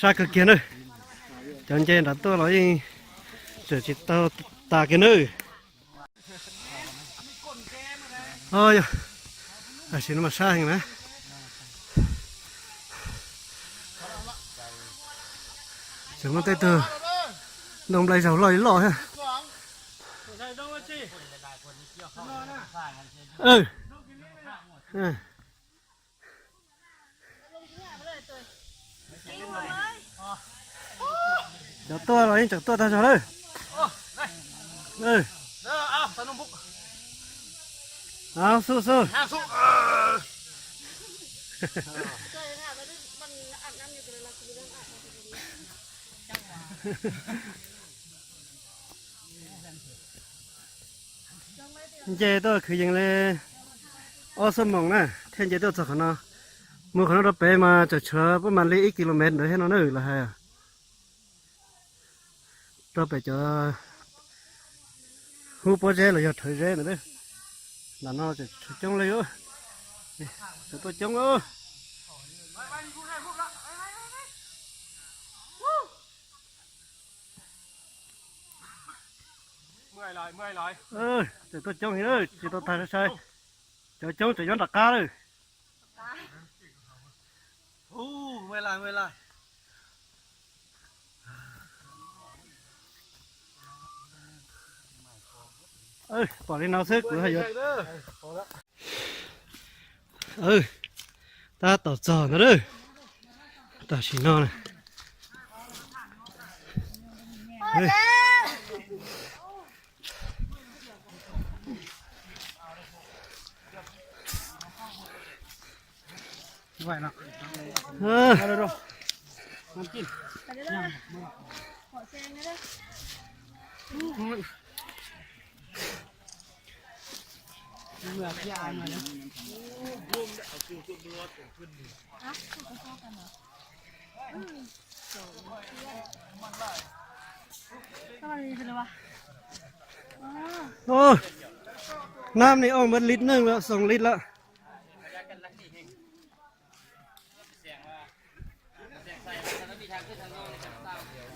Sab kawg kiag nawb. Cov nce nram tuaj los yeej tseem tsis tau tas kiag nawb. Yog, tam sim no mas sab heev na. Tseem muaj tej tug ntoo nplai zaug loj li loj thiab. Cov tuaj los yeej tseem tuaj tag zog lawm. Xub xub. Nce tuaj kwv yees li ob xuab moos na thiaj nce tuaj txog qhov no. Mus qhov no rau pem mas tseem tshuav puab mam li ib kilomev ntawd thiab no na los hais. Rau pem cov hub pob zeb los yog rhawv zeb ntawd. Ntawm no tseem tshuav coob li, tseem tuaj coob. Tseem tuaj coob heev, tsis tau tag sai. Cov coob tseem nyob nram qab lawm. Pom li no xwb kuv yuav, tab tom txog ntawd lawm. Tam sim no na, Nab ni oj muab lis neej lawm, xoom lis lawm.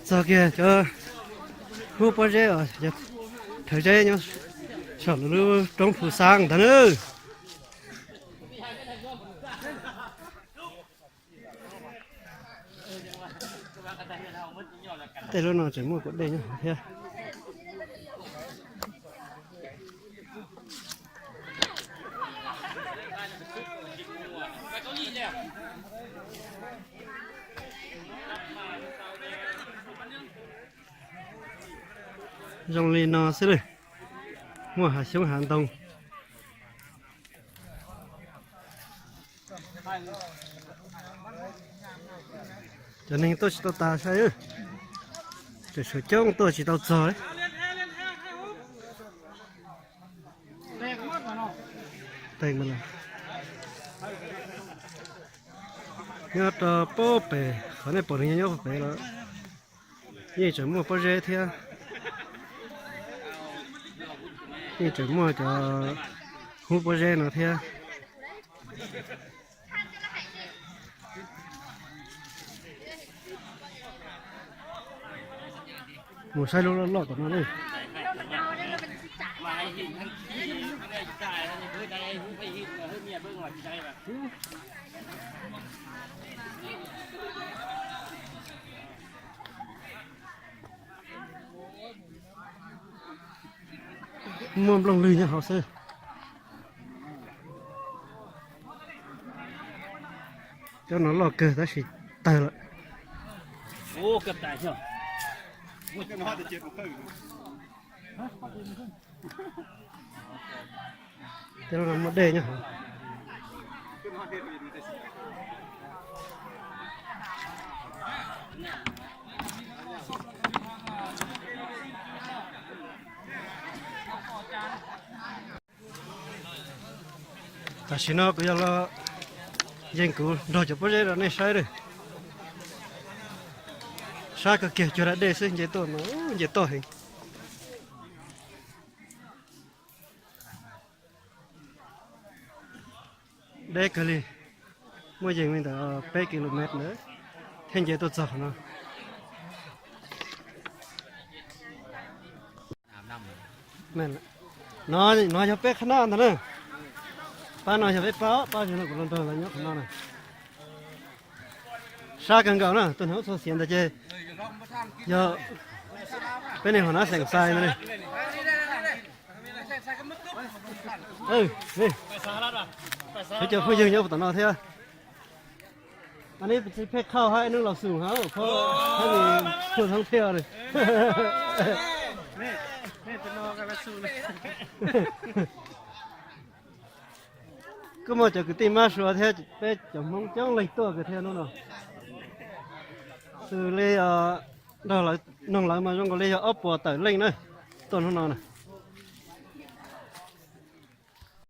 Txog kiag cov hub pob zeb, rhawv zeb nyob saum lub roob Phu Xab ntag nawb. Tej lub no tseem muaj kuv dej nyob hauv thiab. Zoo li no xwb lawm, muaj hav xyoob hav ntoo. Cov neeg tuaj tsis tau tas sai, tseem tshuav coob tuaj tsis tau txog. Nyob rau pem qhov nej pom nws nyob nyob pem los yeej tseem muaj pob zeb thiab, yeej tseem muaj cov hub pob zeb no thiab. Mus saib lub loj loj tom no na. Muaj nplooj lwg nyob hauv xwb. Cov no loj kawg tab sis tawg lawm. Tej lub no muaj dej nyob hauv. Tam sim no kuv yog los yeej kuv nrog cov pob zeb rau nej saib lawm. Sab kawg kiag cuag da dej xwb, nce tuaj no nce toj heev. Deb kawg li. Muaj yees li ntawm peb kilomev ntawd thiaj nce tuaj txog qhov no. No, no yog peb qhab naj ntag na. Pab no yog peb pab, pab no kuv los nrog lawv nyob qhov no na. Sab kawg nkaus na, tuaj hnub txog xiav ntawd ces yog peb niag hauv nab xeem xais ntag ne. Peb cov phooj ywg nyob puas tom no thiab. Anij tsis pheej khauj hab ib hnub los xum hab phab, hab nis tshua thoob thiab. Kuj muaj cov kwv tij mab sua thiab peb cov Hmoob coob leej tuaj kawg thiab hnub no. Xws li nrog lawv noog lawv mas zoo nkaus li yog ob puas tawm leej na, tuaj hnub no na.